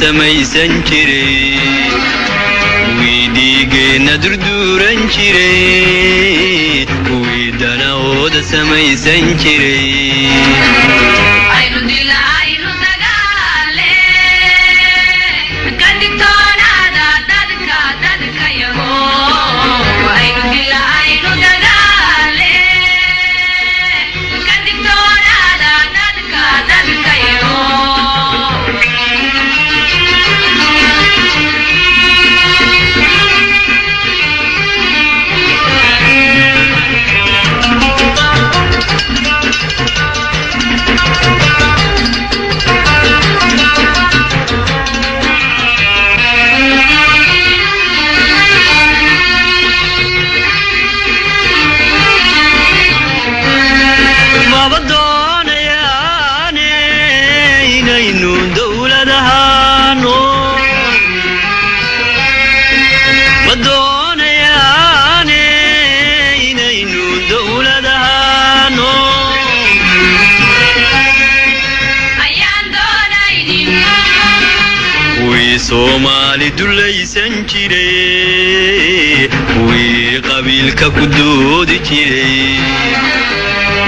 Samaysan jiray, kuwii dhiigeenna durduuran jiray, kuwii danahooda samaysan jiray. Aynu dila, aynu dagaale, ka digtoonaada dadka dadka yago. Aynu dila, aynu dagaale, ka digtoonaada dadka dadka yago. Maba doonayaane inaynu dowlad ahaano, ma doonayaane inaynu dowlad ahaano. Ayaan doonaynin. Kuwii Soomaali dulaysan jiray, kuwii qabiilka ku doodi jiray,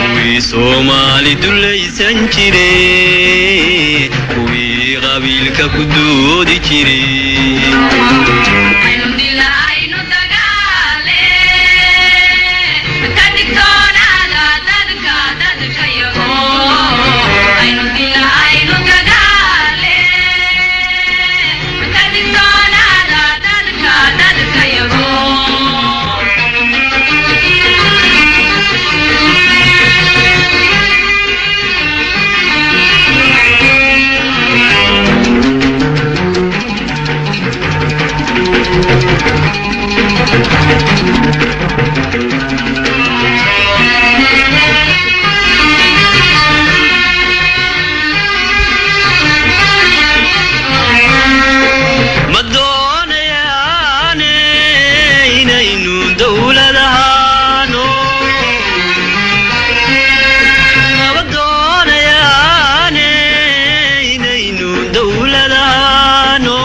kuwii Soomaali dulaysan jiray, kuwii qabiilka ku doodi jiray. Aynu dila, aynu dagaale, ka digtoonaada dadka dadka yago. Aynu dila, aynu dagaale, ka digtoonaada dadka dadka yago. Ma doonayaane inaynu dowlad ahaano, maba doonayaane inaynu dowlad ahaano.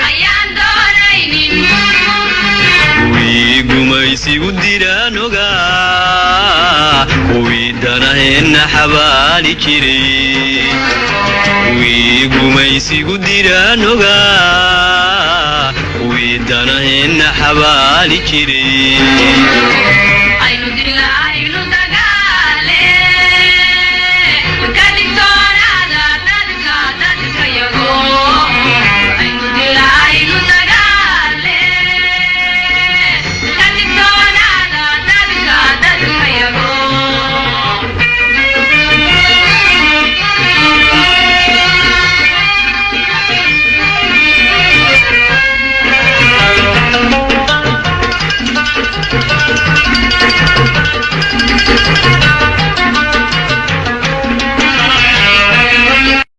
Ayaan doonaynin. Kuwii gumaysigu diraan ogaa, kuwii danaheenna xabaali jiray, kuwii gumaysigu diraan ogaa, kuwii danaheenna xabaali jiray.